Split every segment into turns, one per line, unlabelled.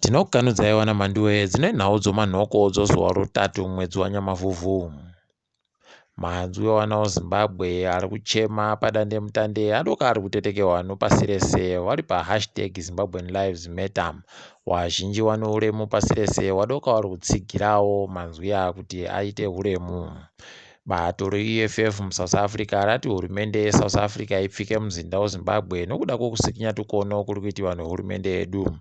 Tinokukanudzai wana Mhanduwe dzine nhau dzomanhoko dzozuva rotatu mwedzi waNyamavhuvhu. Manzwi ewana weZimbabwe ari kuchema padandemutande adoka ari kutetekewa nopasi rese vari pahashtag Zimbabwean Lives Matter. Wazhinji wane uremu pasi rese wadoka vari kutsigirawo manzwi aya kuti aite uremu. Bato reEFF muSouth Africa rati hurumende yeSouth Africa ipfike muzinda weZimbabwe nokuda kwekusikinya tukono kuri kuitiwa nehurumende yedu.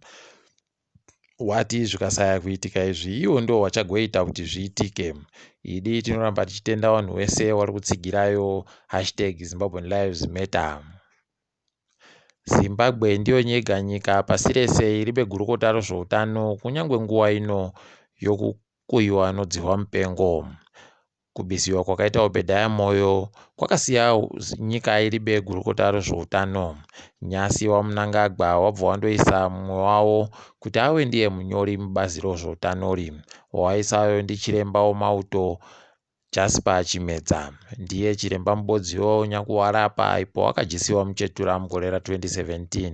Wati zvikasaya kuitika izvi iwo ndo wachagoita kuti zviitike. Idi tinoramba tichitenda vanhu wese wari kutsigirayo hashtag Zimbabwean Lives Matter. Zimbabwe ndiyo nyega nyika pasi rese iri begurukota rezveutano kunyange nguva ino yokukuyiwa nodzihwa mupengo. Kubisiwa kwakaita Obediah Moyo kwakasiya nyika iri begurukota rezveutano. Nyasi waMnangagwa wabva wandoisa mumwe wavo kuti ave ndiye munyori mubazi rezveutanori. Wawaisayo ndichiremba wemauto Jasper Chimedza. Ndiye chiremba mubodziwo nyakuwarapa ipo wakajisiwa muchetura mugore ra2017.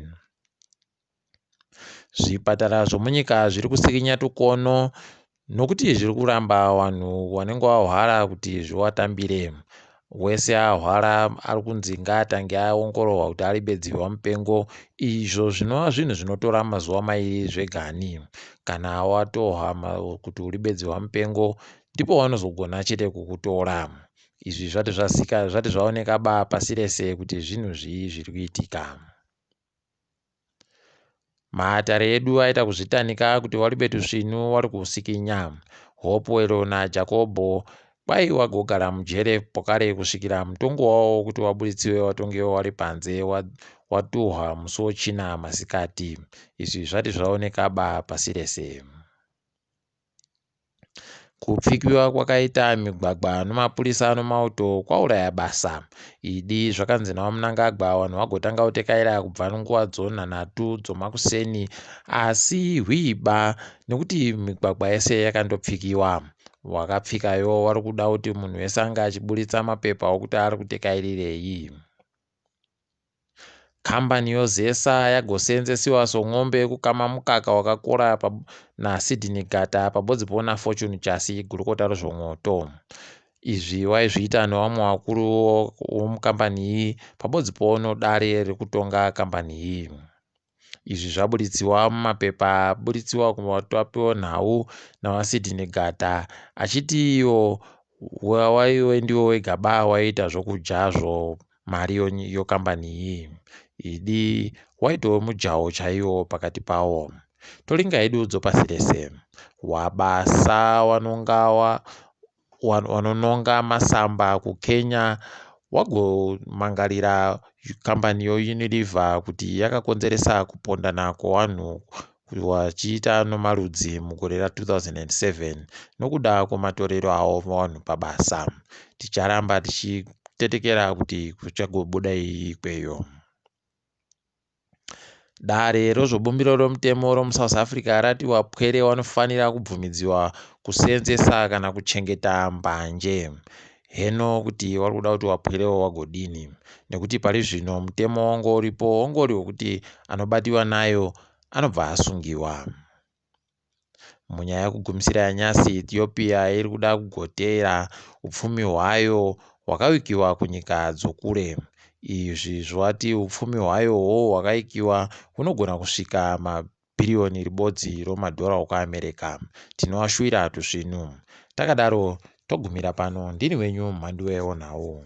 Zvipatara zvomunyika zviri kusikinya tukono nokuti zviri kuramba vanhu vanenge vahwara kuti zvivatambire. Wese ahwara ari kunzi ngaatange aongororwa kuti ari bedziwa mupengo izvo zvinova zvinhu zvinotora mazuva mairi zvegani. Kana watohwa kuti uri bedziwa mupengo ndipo vanozogona chete kukutora. Izvi zvati zvazika zvati zvaoneka ba pasi rese kuti zvinhu zvii zviri kuitika. Matare edu aita kuzvitanika kuti waribe tusvinu wari kusikinya. Hopewell naJakobho kwai wagogara mujere pokare kusvikira mutongo wavo kuti waburitsiwe watongewe wari panze watuhwa musi wochina masikati. Izvi zvati zvaoneka ba pasi rese. Kupfikiwa kwakaita migwagwa nomapurisa nomauto kwauraya basa. Idi zvakanzi naVaMnangagwa vanhu vagotanga kutekaira kubva nguva dzonhanhatu dzomakuseni asi hwiiba nekuti migwagwa yese yakandopfikiwa. Wakapfikayo wari kuda kuti munhu wese ange achiburitsa mapepa okuti ari kutekairirei. Kambani yoZesa yagoseenzesiwa somwombe yekukama mukaka wakakora naSydney Gata pabodzipo naFortune Chasi gurukota rezvomwoto. Izvi waizviita nevamwe vakuru vomukambani iyi pabodzipo nodare rekutonga kambani iyi. Izvi zvaburitsiwa mumapepa aburitsiwa kuvatapi venhau naVaSydney Gata achiti ivo waive ndiwo wega ba waiita zvokudyazvo mari yokambani iyi. Idi waitove mujaho chaiwo pakati pawo. Toringa hedu dzopasi rese. Wabasa wanongawa wanononga masamba kuKenya wagomangarira kambani yoUnilever kuti yakakonzeresa kupondana kwevanhu vachiita nomarudzi mugore ra2007 nokuda kwematorero avo vanhu pabasa. Ticharamba tichitetekera kuti kuchagobuda ikweyo. Dare rezvebumbiro romutemo romuSouth Africa rati vapwere vanofanira kubvumidziwa kuseenzesa kana kuchengeta mbanje. Heno kuti vari kuda kuti vapwerewo vagodini nekuti pari zvino mutemo wanga uripo wanga uri wekuti anobatiwa nayo anobva asungiwa. Munyaya yekugumisira yanyasi, Ethiopia iri kuda kugotera upfumi hwayo hwakaikiwa kunyika dzokure. Izvi zvati upfumi hwayo hwohwo hwakaikiwa hunogona kusvika mabhiriyoni ribodzi romadhora okuAmerica. Tinovashuwira tusvinu. Takadaro togumira pano. Ndini wenyu Mhanduwe Onhau.